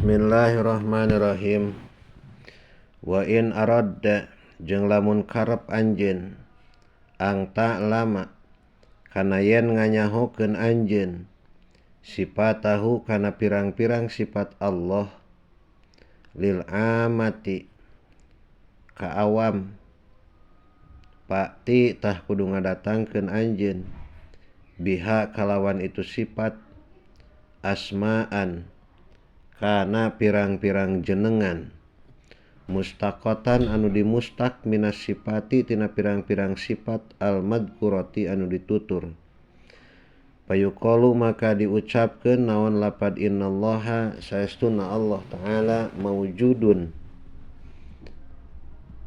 Bismillahirrahmanirrahim. Wa in aradda jeung lamun karep anjeun ang ta'lama kana yen nganyahokeun anjeun sifatahu kana pirang-pirang sifat Allah lil amati ka awam pati tah kudu ngadatangkeun anjeun biha kalawan itu sifat asmaan kana pirang-pirang jenengan mustaqatan anu dimustaq minas sifati tina pirang-pirang sifat al-madkurati anu ditutur. Payuqalu maka diucapkeun naon lapad innallaha saestuna Allah ta'ala maujudun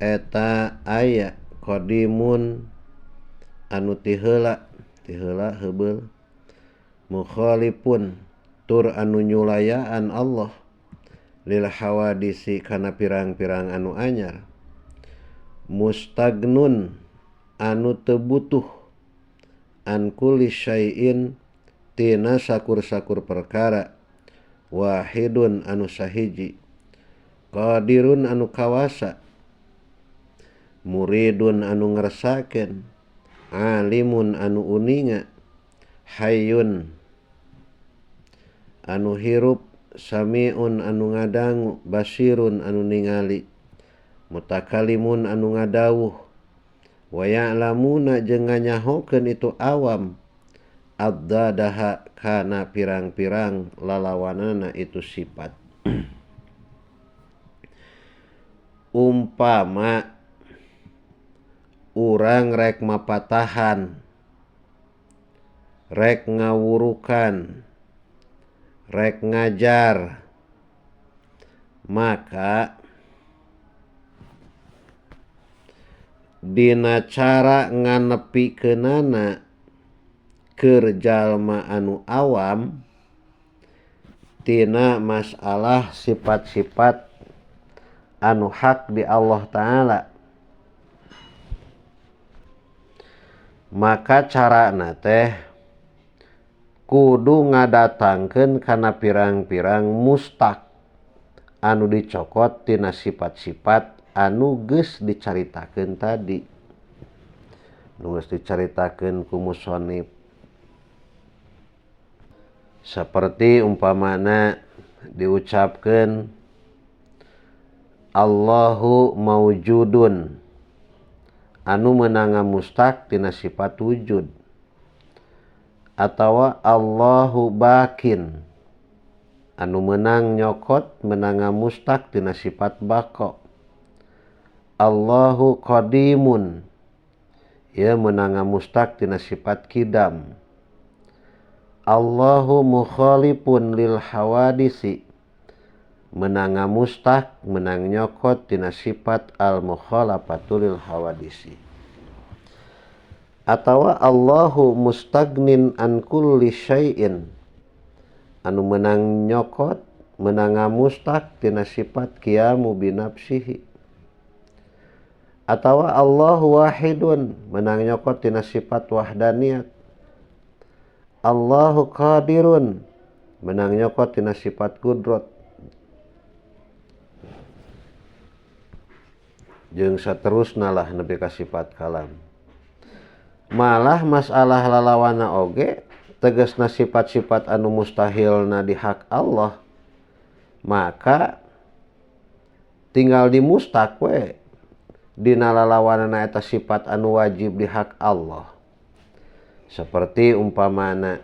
eta aya qadimun anu tiheula tiheula heubeul mukhalifun tur anu nyulayaan Allah lil hawadisi kana pirang-pirang anu anyar mustagnun anu teu butuh an kulli syai'in tina sakur-sakur perkara wahidun anu sahiji qadirun anu kawasa muridun anu ngersakeun alimun anu uninga hayyun anu hirup samiun anu ngadangu basirun anu ningali mutakalimun anu ngadawuh wa ya'lamuna jeung nganyahokeun itu awam addadaha kana pirang-pirang lalawanana itu sifat. Umpama urang rek mapatahan rek ngawurukan rek ngajar maka dina cara nganepikeunana keur jalma anu awam tina masalah sifat-sifat anu hak di Allah Ta'ala maka carana teh kudu ngadatangkeun kana pirang-pirang mustaq anu dicokot tina sifat-sifat anu geus dicaritakeun tadi nu geus dicaritakeun ku musonif seperti umpamana diucapkeun Allahu maujudun anu meunang mustaq tina sifat wujud atawa Allahu bakin anu menang nyokot menang mustaq tina sifat bako Allahu qadimun ieu menang mustaq tina sifat kidam Allahu mukhalifun lil hawadisi menang mustaq menang nyokot tina sifat al mukhalafatu lil hawadisi atawa Allahu mustagnin an kulli syai'in anu menang nyokot menang mustaq tina sifat qiyamu binafsihi atawa Allahu wahidun menang nyokot tina sifat wahdaniyat Allahu qadirun menang nyokot tina sifat kudrat jeung saterusna lah nepi ka sifat kalam. Malah masalah lalawana oge tegasna sifat-sifat anu mustahilna di hak Allah maka tinggal dimustaq we dina lalawanana eta sifat anu wajib di hak Allah seperti umpamana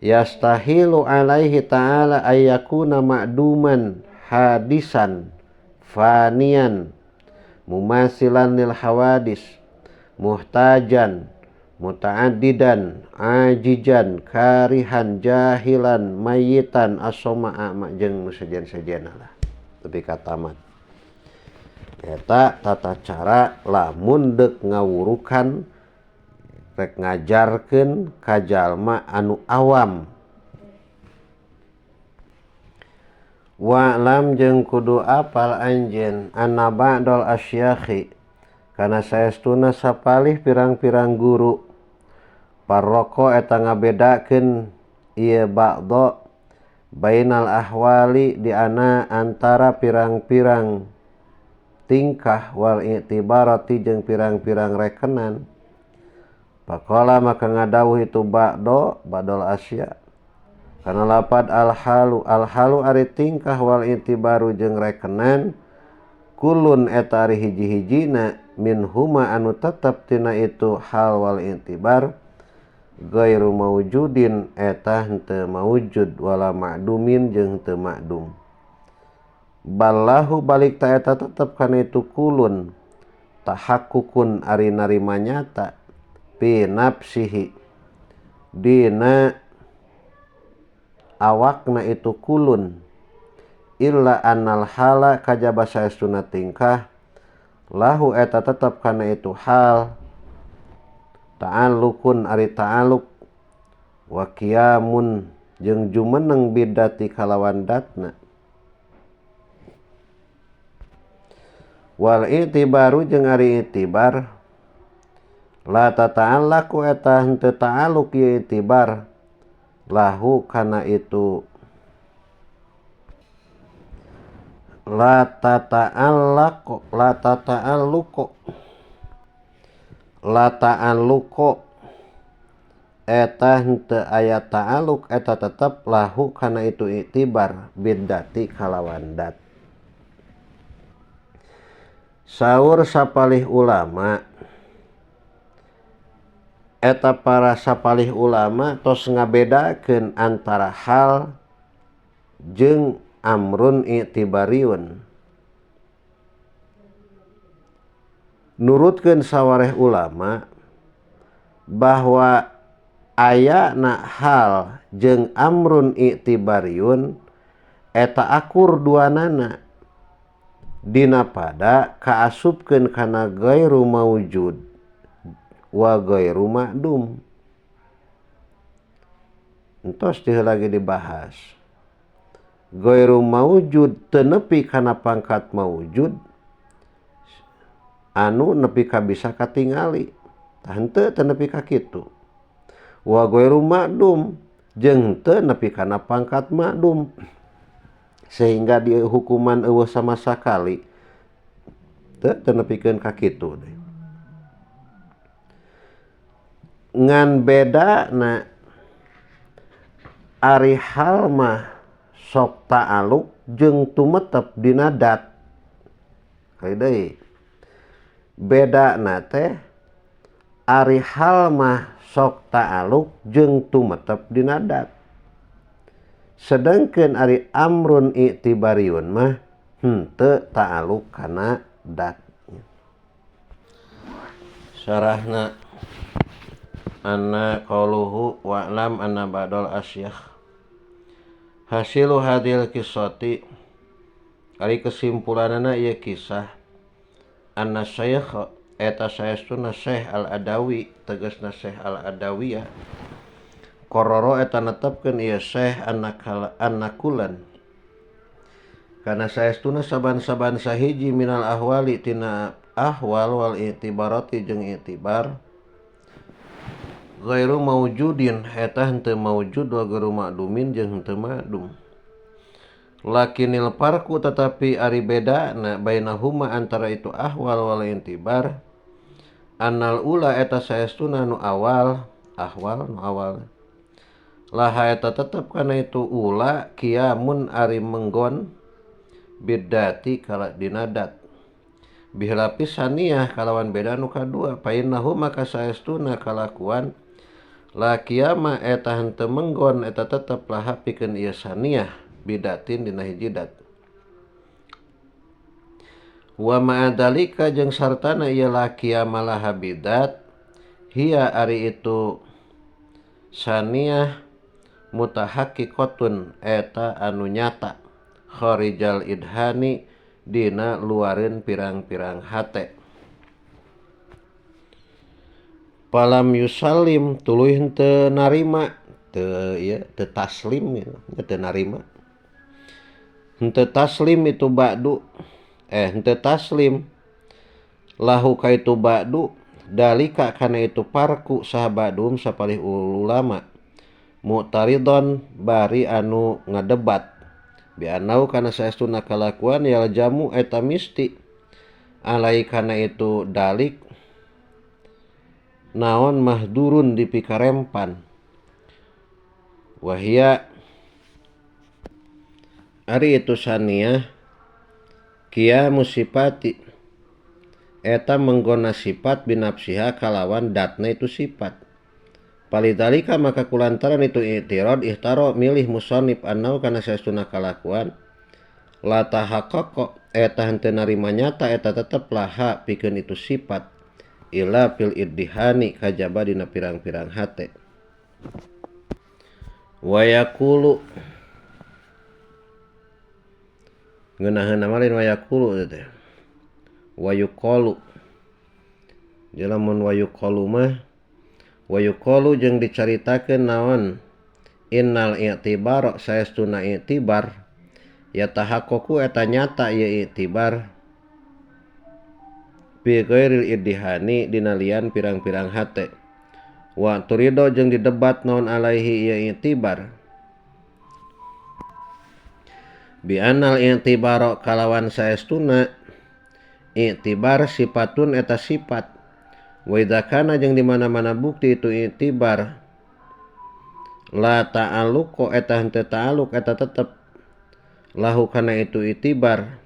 yastahilu alaihi ta'ala ayyakuna ma'duman hadisan fanian mumasilan lil hawadis muhtajan muta'addidan ajijan karihan jahilan mayitan asoma ama jeung nu sejen-sejenna lah tepi ka tamat. Eta tata cara lamun deuk ngawurukan rek ngajarkeun ka jalma anu awam. Wa'lam jeung kudu apal anjeun anna ba'dal asyakhi kana saestuna sapalih pirang-pirang guru parroko eta ngabedakeun ieu ba'da Bainal ahwali di ana antara pirang-pirang tingkah wal i'tibarati jeung pirang-pirang rekenan. Faqala maka ngadawuh itu ba'do ba'dol asya kana lapad al-halu al-halu ari tingkah wal i'tibaru jeung rekenan kulun eta ari hiji-hijina minhuma anu tetep tina itu hal wal i'tibar ghairu maujudin eta henteu maujud wala ma'dumin jeung henteu ma'dum. Ballahu balik ta eta tetep kana itu kulun tahakkukun ari narima nyata fi nafsihi dina awakna itu kulun illa annal hala kajaba saestuna tingkah lahu eta tetep kana itu hal ta'alluqun ari ta'alluq wa qiyamun jeung jumeneng bidati kalawan datna wal i'tibaru jeung ari i'tibar la tata'allaqu eta henteu ta'alluq ieu i'tibar lahu kana itu la tata'allaqu la tata'alluqu la ta'alluqu eta henteu aya ta'alluq eta tetep lahu kana itu i'tibar bidati kalawan dat. Saur sapalih ulama eta para sapalih ulama tos ngabedakeun antara hal jeung amrun i'tibariun. Nurutkeun sawareh ulama bahwa ayana hal jeung amrun i'tibariun eta akur duanana dina pada kaasupkeun kana ghairu maujud wa ghairu ma'dum. Entos teu lagi dibahas. Ghairu maujud teu nepi kana pangkat maujud anu nepi ka bisa katingali. Tah henteu teu nepi ka kitu. Wa ghairu ma'dum jeung teu nepi kana pangkat ma'dum. Sehingga di hukuman eueuh sama sakali teu nepikeun ka kitu deui. Ngan bedana ari hal mah sok ta'aluk jeung tumetep dina dat. Kali deui. Bedana teh ari hal mah sok ta'aluk jeung tumetep dina dat. Sedangkeun ari amrun i'tibariun mah henteu ta'aluk kana dat. Syarahna anna qauluhu wa'lam anna ba'dal asyakh hasilu hadil kisati ari kesimpulanana ieu kisah anna syekh eta saestuna Syekh Al-Adawi tegasna Syekh Al-Adawiyah kororo eta netepkeun ieu Syekh annakulan kana saestuna saban-saban sahiji minal ahwali tina ahwal wal i'tibarati jeung i'tibar ghairu maujudin eta henteu maujud wa ghairu ma'dumin jeung henteu ma'dum. Lakinil farqu tetapi ari bedana bainahuma antara itu ahwal wal i'tibar annal ula eta saestuna nu awal ahwal nu awal laha eta tetep kana itu ula kiamun ari menggon bidati kala dinadat bihlapis saniyah kalawan beda nu kadua painnahu maka saestuna kalakuan la kiama eta henteu menggon eta tetep laha pikeun ieu saniyah bidatin dina hiji dat. Wa ma'adalika jeung sartana ieu la kiama laha bidat hiya ari itu saniyah mutahaqqiqatun eta anu nyata kharijal idhani dina luareun pirang-pirang hate. Palam yusallim tuluy henteu narima teu ieu teu taslim teu narima henteu taslim itu ba'du henteu taslim lahu ka itu ba'du dalika kana itu parku saha ba'dum sapalih ulama Mu'taridon bari anu ngadebat bianau kana saestuna kalakuan yaljamu eta misti alai kana itu dalik naon mahdurun dipikarempan wahia ari itu saniah qiyamu sifati eta menggona sifat binafsiha kalawan datna itu sifat. Palidalika maka kulantaran itu i'tirad ihtaro milih musannif annau kana saestuna kalakuan la tahaqqaqa eta henteu narima nyata eta tetep laha pikeun itu sifat illa fil iddihani kajaba dina pirang-pirang hate. Wa yaqulu ngeunaheun mah lain wa yaqulu teh wa yuqalu lamun wa yuqalu mah wa yuqalu jeung dicaritakeun naon innal i'tibar saestuna i'tibar ya tahaqqaqu eta nyata ieu i'tibar bi ghairil iddihani dina lian pirang-pirang hate wa turido jeung didebat naon alaihi ieu i'tibar bi annal i'tibaro kalawan saestuna i'tibar sifatun eta sifat wa idza kana jeung di mana-mana bukti itu i'tibar la ta'alluqo eta henteu ta'alluq eta tetep lahu kana itu i'tibar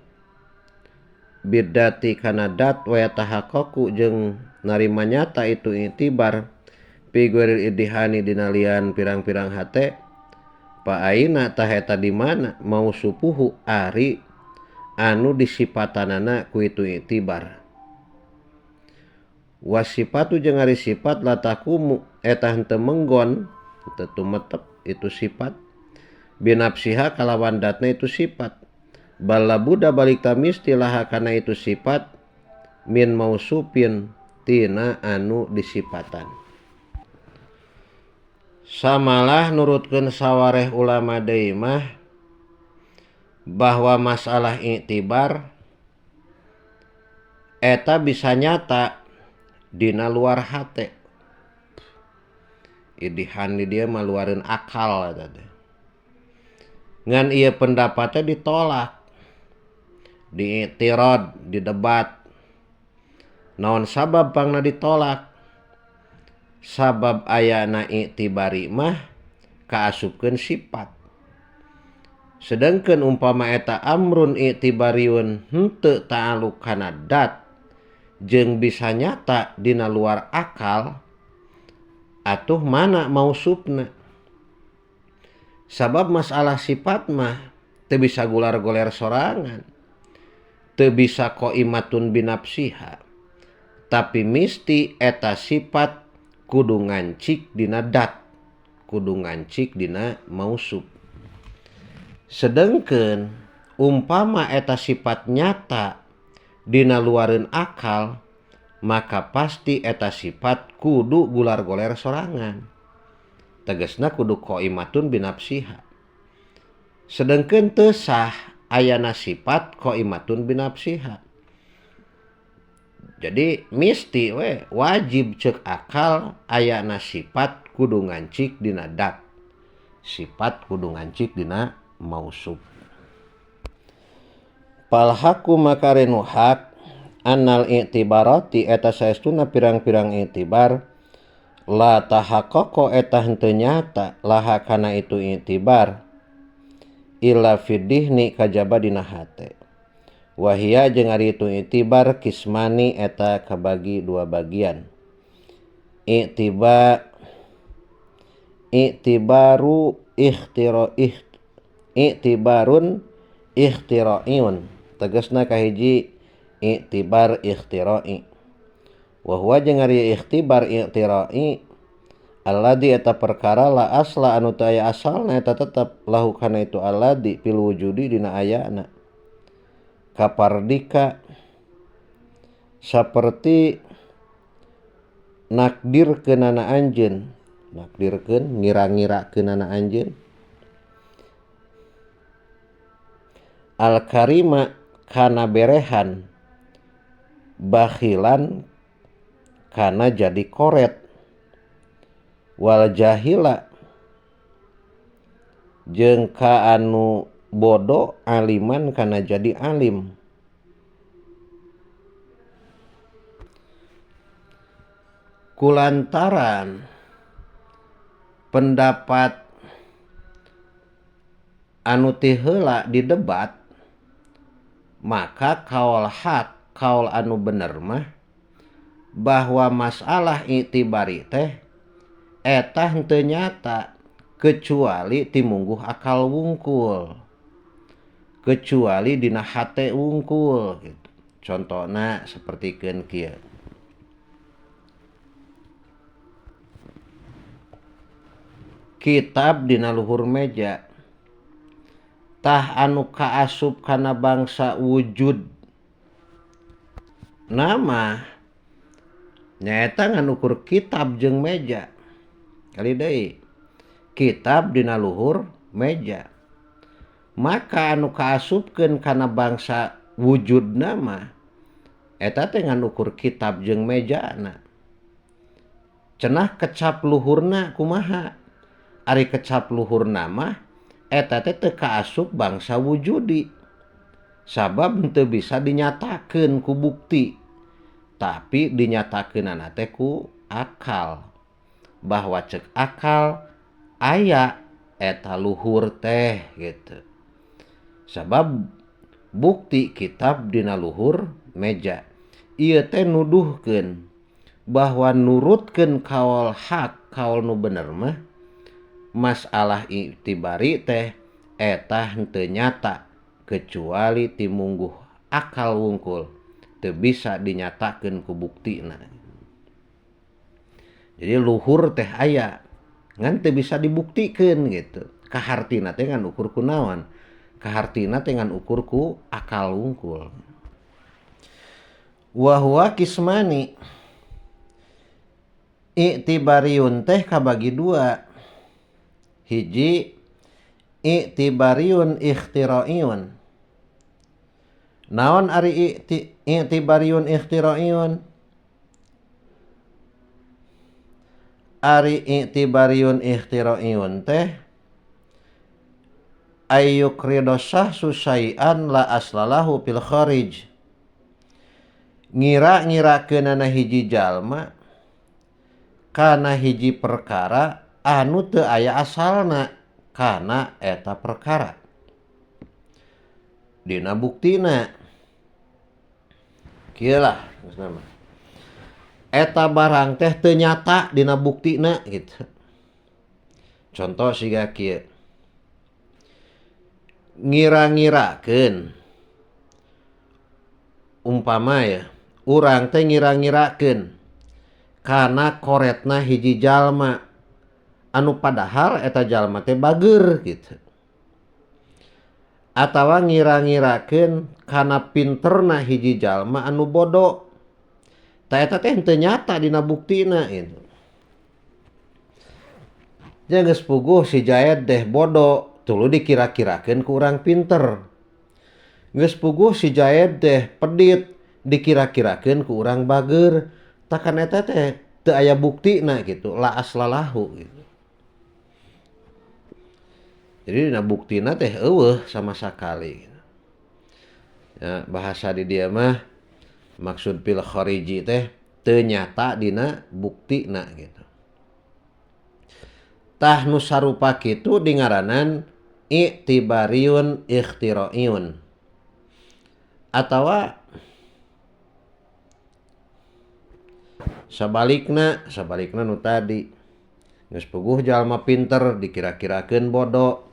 bidati kana dat wa yatahaqqaqu jeung narima nyata itu i'tibar fi ghairil iddihani dina lian pirang-pirang hate pa aina tah eta di mana mausufuhu ari anu disipatanana ku itu i'tibar wasipatu jeung ari sifat la taqumu eta henteu menggon henteu tumetep itu sifat binafsiha kalawan datna itu sifat bala buddha balik tamisti laha kana itu sifat min mausufin tina anu disipatan. Samalah nurutkeun sawareh ulama deui mah bahwa masalah i'tibar eta bisa nyata dina luar hate. Idihan di dia mah luareun akal eta teh. Ngan ieu pendapatnya ditolak, diitirad, didebat. Naon sabab pangna ditolak? Sabab ayana i'tibari mah kaasupkeun sifat. Sedangkeun umpama eta amrun i'tibariun henteu ta'alluq kana dat jeung bisa nyata dina luar akal, atuh mana mausufna? Sabab masalah sifat mah teu bisa gular-goler sorangan, teu bisa qaimatun binafsiha, tapi misti eta sifat kudu ngancik dina dat, kudu ngancik dina mausuf. Sedengkeun umpama eta sifat nyata dina luareun akal, maka pasti eta sifat kudu gular-goler sorangan. Tegasna kudu qaimatun binafsiha. Sedengkeun teu sah ayana sifat qaimatun binafsiha. Jadi misti we wajib cek akal ayana sifat kudu ngancik dina dat. Sifat kudu ngancik dina mausuf. Pal haku makarenu hak annal i'tibarati eta saestuna pirang-pirang i'tibar la tahaqqaqo eta henteu nyata laha kana itu i'tibar illa fidihni kajaba dina hate. Wahia jeung ari itu i'tibar kismani eta kabagi dua bagian. I'tibaru i'tibarun ikhtira'iun tegasna kahiji i'tibar ikhtira'i. Wa huwa jeung ari ikhtibar i'tira'i alladzi eta perkara la asla anu teu aya asalna eta tetep lahu kana itu alladzi fil wujudi dina ayana. Kapardika saperti nakdirkeunana anjeun, nakdirkeun ngira-ngirakeunana anjeun al karima kana berehan bakhilan kana jadi koret wal jahila Jeung ka anu bodoh aliman kana jadi alim. Kulantaran pendapat anu ti heula didebat, maka kaul hak, kaul anu bener mah bahwa masalah i'tibari teh eta henteu nyata kecuali timungguh akal wungkul, kecuali dina hate wungkul gitu. Contohna sapertikeun kieu. Kitab dina luhur meja tah anu kaasup kana bangsa wujud nama nyaeta ngan ukur kitab jeung meja. Kali deui kitab dina luhur meja, maka anu kaasupkeun kana bangsa wujud nama eta teh ngan ukur kitab jeung mejana. Cenah kecap luhurna kumaha? Ari kecap luhurna mah eta teh teu kaasup bangsa wujudi, sabab teu bisa dinyatakeun ku bukti, tapi dinyatakeunana teh ku akal, bahwa cek akal aya eta luhur teh gitu. Sabab bukti kitab dina luhur meja ieu teh nuduhkeun bahwa nurutkeun kaul hak, kaul nu bener mah masalah i'tibari teh eta henteu nyata kecuali timungguh akal wungkul, teu bisa dinyatakeun ku buktina. Jadi luhur teh aya ngan teu bisa dibuktikeun gitu. Kahartina teh ngan ukur ku naon? Kahartina teh ngan ukur ku akal wungkul. Wa huwa kismani, i'tibariun teh kabagi dua. Hiji i'tibariun ikhtiraiun. Naon ari i'tibariun ikhtiraiun? Ari i'tibariun ikhtiraiun teh ayyukrido syahsu syai'an la aslalahu fil kharij. Ngira-ngirakeunana hiji jalma kana hiji perkara anu teu aya asalna kana eta perkara. Dina buktina kieu lah maksudna mah. Eta barang teh teu nyata dina buktina gitu. Contoh siga kieu. Ngira-ngirakeun umpama ya, urang teh ngira-ngirakeun kana koretna hiji jalma anu padahal eta jalma teh bager gitu. Atawa ngira-ngirakeun kana pinterna hiji jalma anu bodoh. Ta eta teh henteu nyata dina buktina gitu. Nya geus puguh si Jaed teh bodoh, tuluy dikira-kirakeun ku urang pinter. Geus puguh si Jaed teh pedit, dikira-kirakeun ku urang bager. Takan eta teh teu aya buktina gitu, la aslalahu gitu. Jadi dina buktina teh eueuh sama sakali. Ya, bahasa di dieu mah maksud fil khariji teh teu nyata dina buktina gitu. Tah nu sarupa kitu dingaranan i'tibariun ikhtiraiun. Atawa sabalikna, sabalikna nu tadi. Geus puguh jalma pinter dikira-kirakeun bodoh.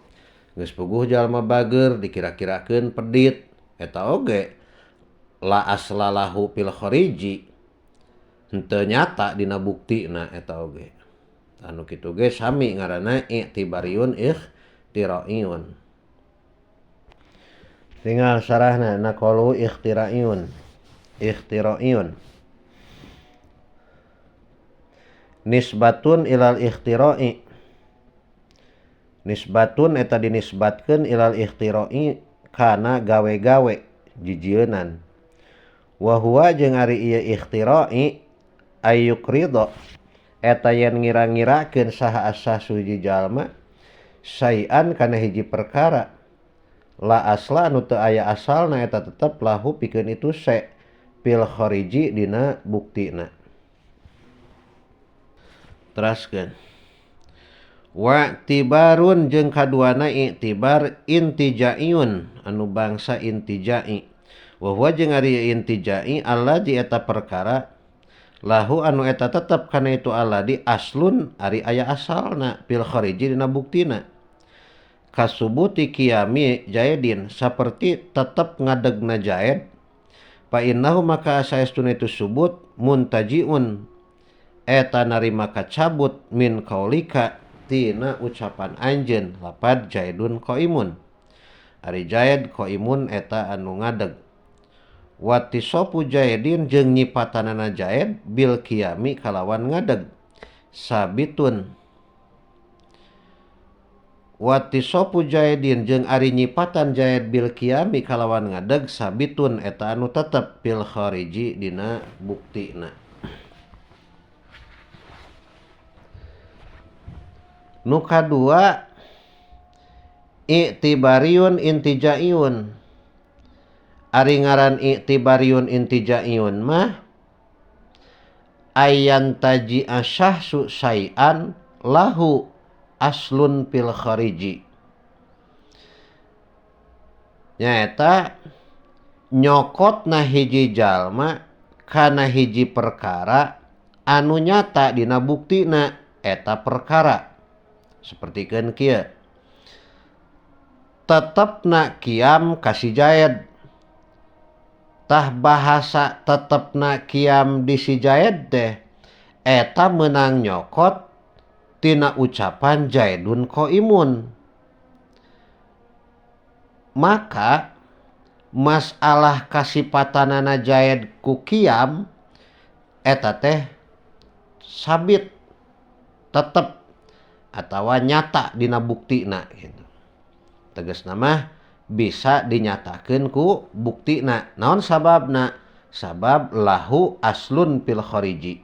Geus puguh jalma bager dikira-kirakeun pedit. Eta oge la aslalahu fil khariji, henteu nyata dina buktina eta oge. Anu kitu ge sami ngaranna i'tibariun ikhtiraiun. Tinggal sarahna naqalu ikhtiraiun. Ikhtiraiun nisbatun ilal ikhtirai. Nisbatun eta dinisbatkeun ilal ikhtirai kana gawe-gawe jijieunan. Wa huwa jeung ari ieu ikhtirai ayyukrido eta yen ngira-ngirakeun saha asah suji jalma Sayan kana hiji perkara la asla anu teu aya asalna eta tetep lahu pikeun itu se fil khariji dina buktina. Teraskeun wa tibarun jeung kaduana i'tibar intijaiun anu bangsa intijai wa huwa jeung ari intijai alladzi eta perkara lahu anu eta tetep kana itu alladzi aslun ari aya asalna fil khariji dina buktina kasubuti qiyami Jaidin saperti tetep ngadegna Jaid fa innahu maka saestuna itu subut muntajiun eta narima kacabut min qaulika tina ucapan anjeun lapad Jaidun qaimun ari Jaid qaimun eta anu ngadeg watisofu Jaidin jeung nyipatanana Jaid bil qiyami kalawan ngadeg sabitun watisofu Jaidin jeung ari nyipatan Jaid bil qiyami kalawan ngadeg sabitun eta anu tetep fil khariji dina buktina. Nu kadua i'tibariun intijaiun ari ngaran i'tibariun intijaiun mah ayan taji asyahsu sayan lahu aslun fil khariji nyaeta nyokotna hiji jalma kana hiji perkara anu nyata dina buktina eta perkara sapertikeun kieu tetepna kiam ka si Jaid tah bahasa tetepna kiam di si Jaid teh eta meunang nyokot tina ucapan Jaidun qaimun maka masalah kasipatanana Jaid ku kiam eta teh sabit tetep atawa nyata dina buktina gitu. Tegasna mah bisa dinyatakeun ku buktina. Naon sababna? Sabab lahu aslun fil khariji.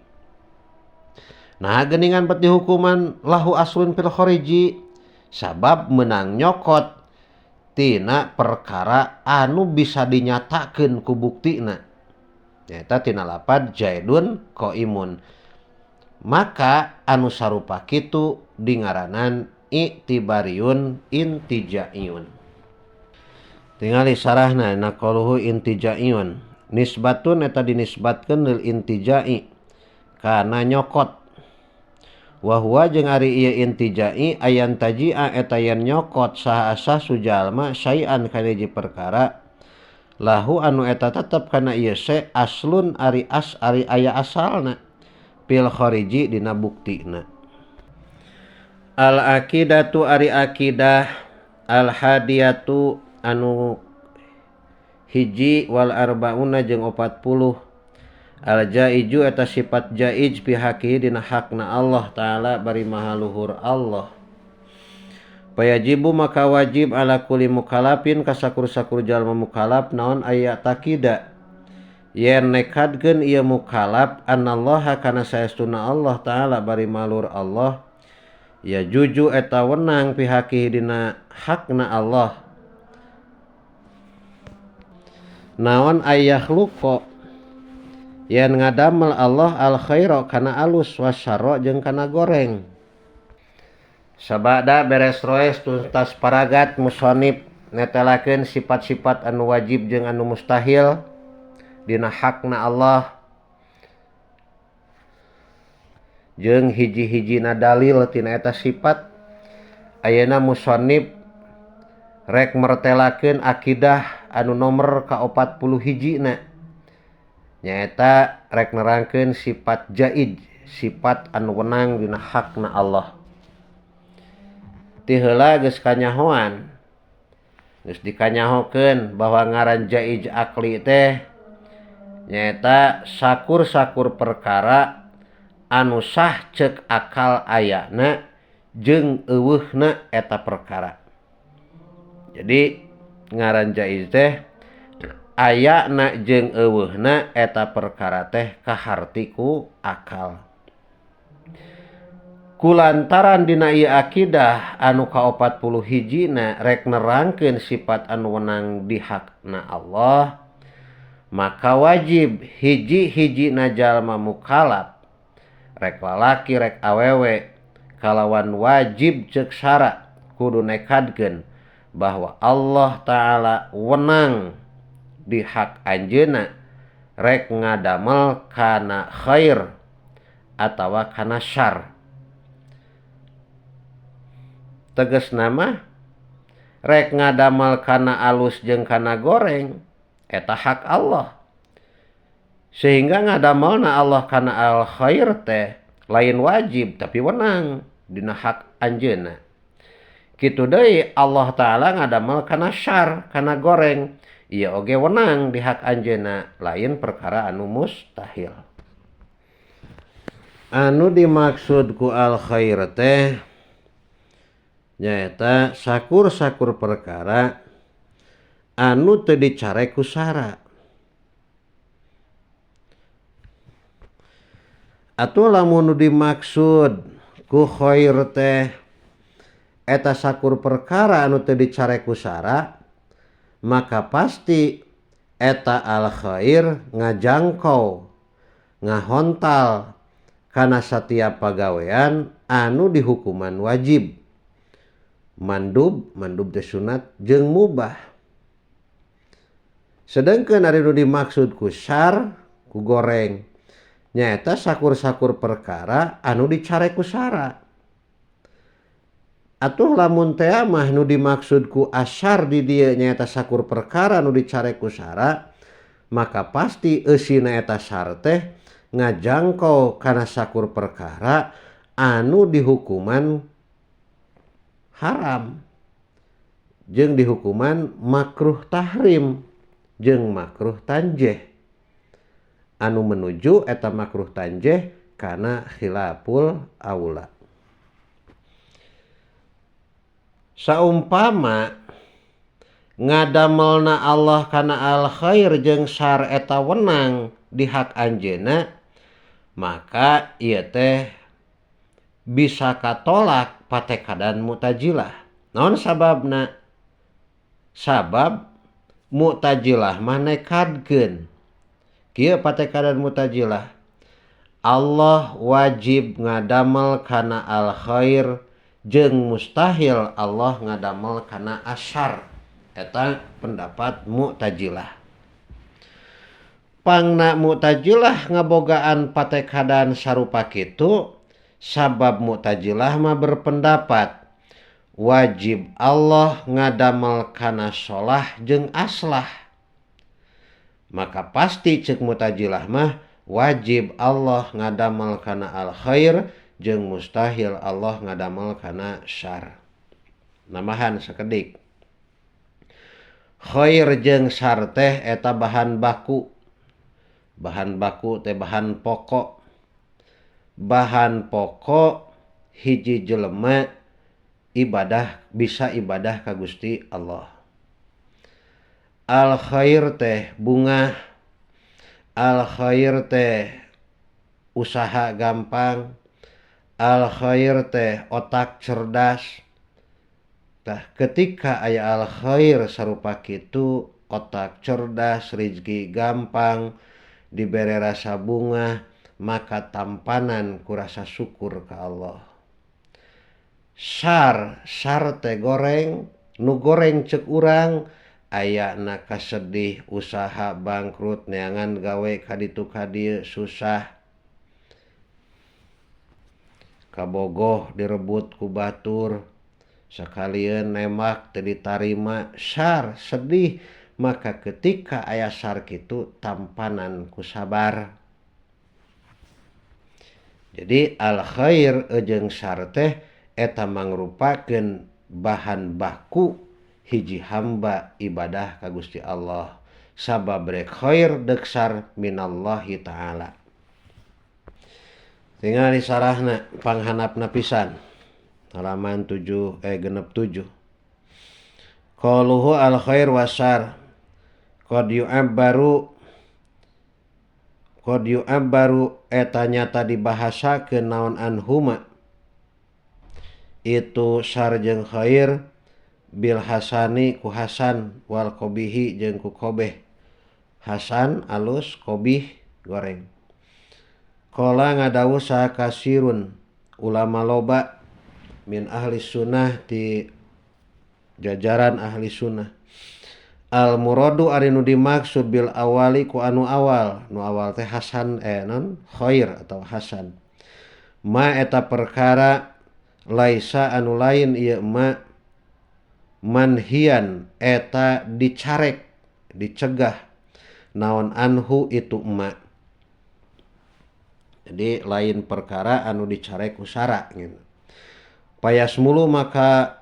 Nah geuningan peti hukuman lahu aslun fil khariji sabab menang nyokot tina perkara anu bisa dinyatakeun ku buktina. Nyaeta tina lapad Jaidun qaimun. Maka anu sarupa kitu dingaranan i'tibariun intijaiun. Tingali sarahna naqaluhu intijaiun. Nisbatun eta dinisbatkeun lil intijai kana nyokot. Wa huwa jeung ari ieu intijai ayan tajia eta yen nyokot saha asah sujalma sayan kana hiji perkara lahu anu eta tetep kana ieu se aslun ari as ari aya asalna fil khariji dina buktina. Al aqidatu ari aqidah al hadiyatu anu hiji wal arbauna jeung 40 al jaiju eta sifat jaij fi haqihi dina hakna Allah taala bari maha luhur Allah. Payajibu maka wajib ala kulli mukallafin kasakur-sakur jalma mukallaf naon aya taqida yen nekadkeun ieu mukallaf anallaha kana saestuna Allah taala bari malur Allah ya juju eta wenang pihaki dina hakna Allah naon ayakhluqa yen ngadamel Allah al khaira kana alus wasyarra jeung kana goreng. Sabada beres roes tuntas paragat musonib netelakeun sifat-sifat anu wajib jeung anu mustahil dina hakna Allah jeung hiji-hijina dalil tina eta sifat. Ayeuna musannif rek mertelakeun akidah anu nomer ka 40 hijina nyaeta rek nerangkeun sifat jaij, sifat anu wenang dina hakna Allah. Ti heula geus kanyahoan, geus dikanyahokeun bahwa ngaran jaij akli teh nyaeta sakur-sakur perkara anu sah ceuk akal ayana jeung eueuhna eta perkara. Jadi ngaran jaiz teh ayana jeung eueuhna eta perkara teh kaharti ku akal. Kulantaran dina ieu akidah anu ka-40 hijina rek nerangkeun sifat anu wenang di hakna Allah, maka wajib hiji-hijina jalma mukallaf rek lalaki rek awewe kalawan wajib ceuk sara kudu nekadkeun bahwa Allah Ta'ala wenang di hak anjeunna rek ngadamel kana khair atawa kana syar. Tegasna mah rek ngadamel kana alus jeung kana goreng eta hak Allah, sehingga ngadamelna Allah kana al khair teh lain wajib tapi wenang dina hak anjeunna. Kitu deui Allah Ta'ala ngadamel kana syar kana goreng ieu oge wenang di hak anjeunna, lain perkara anu mustahil. Anu dimaksud ku al khair teh nyaeta sakur-sakur perkara anu teu dicare ku sara. Atuh lamun nu dimaksud ku khair teh eta sakur perkara anu teu dicare ku sara, maka pasti eta al khair ngajangkau ngahontal kana satiap pagawean anu dihukuman wajib, mandub, mandub teh sunat jeung mubah. Sedangkan ari nu dimaksud ku syar ku goreng nyaeta sakur-sakur perkara anu dicare ku sara. Atuh lamun teh mah nu dimaksud ku asyar di dieu nyaeta sakur perkara nu dicare ku sara, maka pasti eusina eta syar teh ngajangkau kana sakur perkara anu dihukuman haram jeung dihukuman makruh tahrim jeung makruh tanjih, anu menuju eta makruh tanjih kana khilaful aula. Saumpama ngadamelna Allah kana al khair jeung syar eta wenang di hak anjeunna, maka ieu teh bisa katolak patekadan Mu'tazilah. Naon sababna? Sabab Mu'tazilah mah nekadkeun. Kieu patekadan Mu'tazilah, Allah wajib ngadamel kana al khair jeung mustahil Allah ngadamel kana asyar. Eta pendapat Mu'tazilah. Pangna Mu'tazilah ngabogaan patekadan sarupa kitu, sabab Mu'tazilah mah berpendapat wajib Allah ngadamel kana sholah jeung aslah. Maka pasti ceuk Mu'tazilah mah wajib Allah ngadamel kana al khair jeung mustahil Allah ngadamel kana syar. Namahan sakedik. Khair jeung syar teh eta bahan baku. Bahan baku teh bahan pokok. Bahan pokok hiji jelema ibadah bisa ibadah ka Gusti Allah. Al khair teh bunga, al khair teh usaha gampang, al khair teh otak cerdas. Tah ketika aya al khair sarupa kitu, otak cerdas, rezeki gampang, dibere rasa bunga, maka tampanan ku rasa syukur ka Allah. Syar, syar teh goreng, nu goreng ceuk urang ayana kasedih, usaha bangkrut, neangan gawe kaditu kadieu susah, kabogoh direbut ku batur, sakalieun nembak teu ditarima, syar sedih. Maka ketika aya syar kitu tampanan ku sabar. Jadi al khair jeung syar teh eta mangrupakeun bahan baku hiji hamba ibadah ka Gusti Allah. Sabab rek khair deuk syar minallahi ta'ala. Tinggal disarahna panghanapna pisan. Halaman 7 67. Qaluhu al khair wasyar qad yu'abbaru eta nyata dibahasakeun naon anhuma. itu syar jeung khair bil hasani ku hasan wal qabihi jeung ku qabih. Hasan alus, qabih goreng. Qala ngadawuh saha kasirun ulama loba min ahli sunnah ti jajaran ahli sunnah. Al muradu ari nu dimaksud bil awali ku anu awal, nu awal teh hasan non khair atau hasan. Ma eta perkara laisa anu lain ieu ma manhian eta dicarek dicegah naon anhu itu ma. Jadi lain perkara anu dicarek ku sara gitu. Payasmulu maka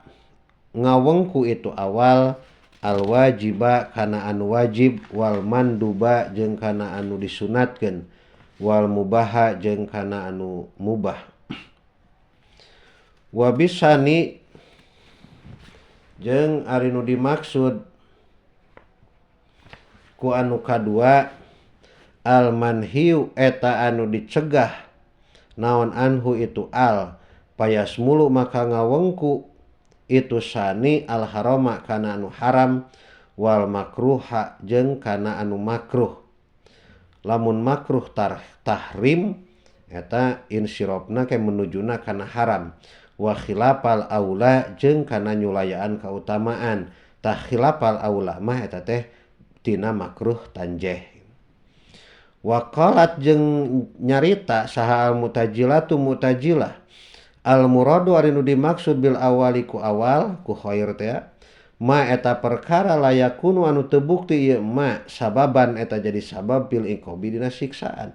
ngawengku itu awal al wajiba kana anu wajib wal manduba jeung kana anu disunatkeun wal mubaha jeung kana anu mubah. Wabisani jeung ari nu dimaksud ku anu kadua al manhiu eta anu dicegah naon anhu itu al payasmulu maka ngawengku itu sani al harama kana anu haram wal makruha jeung kana anu makruh. Lamun makruh tahrim eta insirofna ke menujuna kana haram wa khilafal aula jeung kana nyulayaan kautamaan. Tah khilafal aula mah eta teh tina makruh tanjeh. Wa qalat jeung nyarita saha al mutajilatu mutajilah al muradu ari nu dimaksud bil awali ku awal ku khair teh ma eta perkara layakunu anu teu bukti ieu ma sababan eta jadi sabab bil iqabi dina siksaan.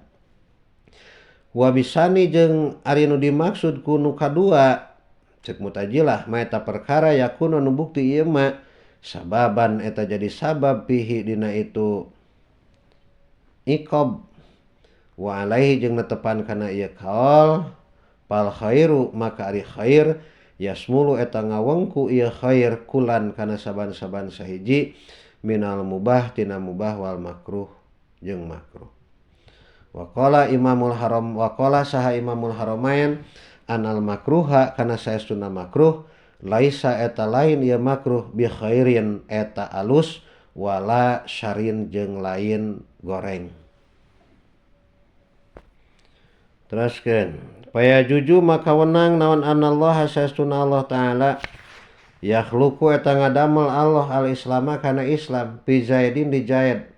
Wa bisani jeung ari nu dimaksud ku nu kadua cek mutajilah ma eta perkara yakunu anu bukti ieu ma sababan eta jadi sabab pihi dina itu iqab. Wa alaihi jeung netepan kana ieu kaol pal khairu maka ari khair yasmulu eta ngawengku ieu khair kulan kana saban-saban sahiji minal mubah tina mubah wal makruh jeung makruh. Waqala imamul haram waqala saha imamul haramain anal makruha kana saestuna makruh laisa eta lain ieu makruh bi khairin eta alus wala syarin jeung lain goreng. Teruskeun paya juju maka wenang naon anallaha saestuna Allah taala yakhluqu eta ngadamel Allah al islama kana Islam fi zaidin di Zaid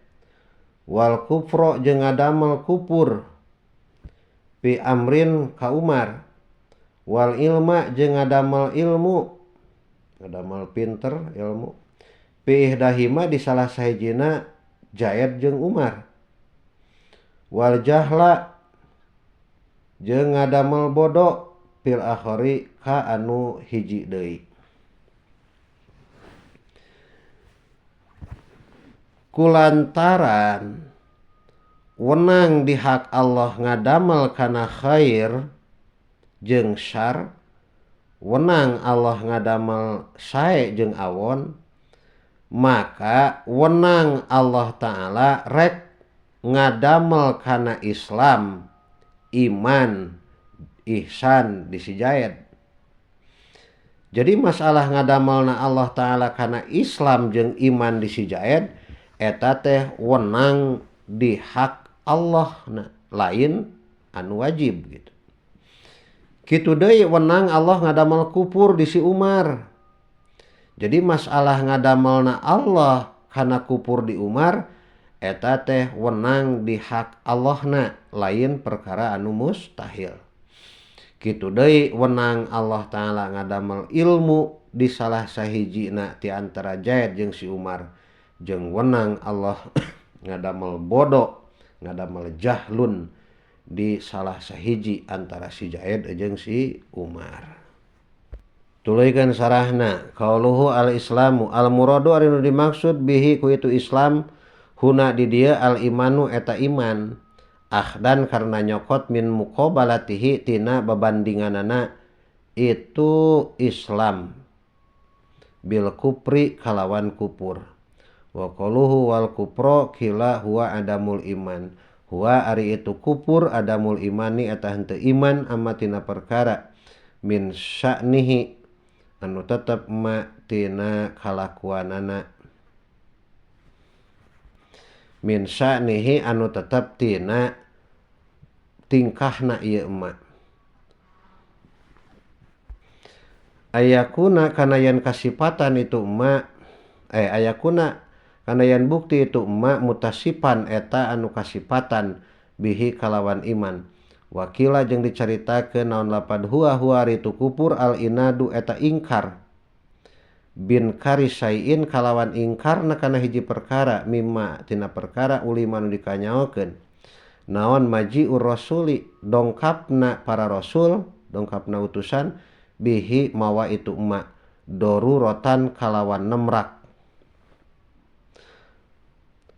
wal kufra jeung ngadamel kupur fi amrin ka Umar wal ilma jeung ngadamel ilmu ngadamel pinter ilmu fi ihdahima di salah sahijina Zaid jeung Umar wal jahla jeung ngadamel bodoh fil akhari ka anu hiji deui. Kulantaran wenang di hak Allah ngadamel kana khair jeung syar, wenang Allah ngadamel sae jeung awon, maka wenang Allah Ta'ala rek ngadamel kana Islam, iman, ihsan di si Zaid. Jadi masalah ngadamelna Allah Ta'ala kana Islam jeung iman di si Zaid eta teh wenang di hak Allah na, lain anu wajib gitu. Kitu deui wenang Allah ngadamel kupur di si Umar. Jadi masalah ngadamelna Allah kana kupur di Umar eta teh wenang di hak Allahna, lain perkara anu mustahil. Kitu deui wenang Allah Ta'ala ngadamel ilmu di salah sahijina ti antara Zaid jeung si Umar, jeung wenang Allah ngadamel bodoh, ngadamel jahlun di salah sahiji antara si Zaid jeung si Umar. Tuluykeun sarahna qauluhu al-islamu al-muradu ari nu dimaksud bihi ku itu Islam huna di dieu al-imanu eta iman akhdan karena nyokot min muqabalatihi tina babandinganana itu Islam bil kupri kalawan kupur wa qaluhu wal kupro kila huwa adamul iman huwa ari itu kupur adamul imani eta henteu iman ama tina perkara min sya'nihi Anu tetep ma tina kalakuanana min sya'nihi anu tetep tina tingkahna ieu emak. Ayakuna kana yen kasipatan itu emak, ayakuna kana yen bukti itu emak mutasipan eta anu kasipatan bihi kalawan iman. Wakila jeung dicaritakeun naon lapad huwa huwa ari tu kupur al inadu eta ingkar bin karisaiin kalawan ingkarna kana hiji perkara mimma tina perkara ulima nu dikanyaokeun naon majiur rasuli dongkapna para rasul dongkapna utusan bihi mawa itu emak doruratan kalawan nemrak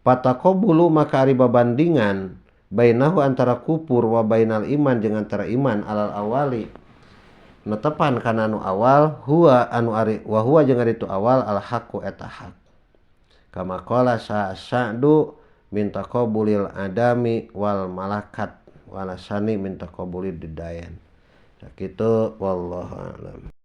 pataqabulu maka ari babandingan bainahu antara kupur wa bainal iman jeung antara iman alal awali netepan kana anu awal huwa anu ari wa huwa jeung ari tu awal al haqqu eta hak kama qala sa'du min taqabulil adami wal malakat walasani min taqabulid didayan. Sakitu wallahu a'lam.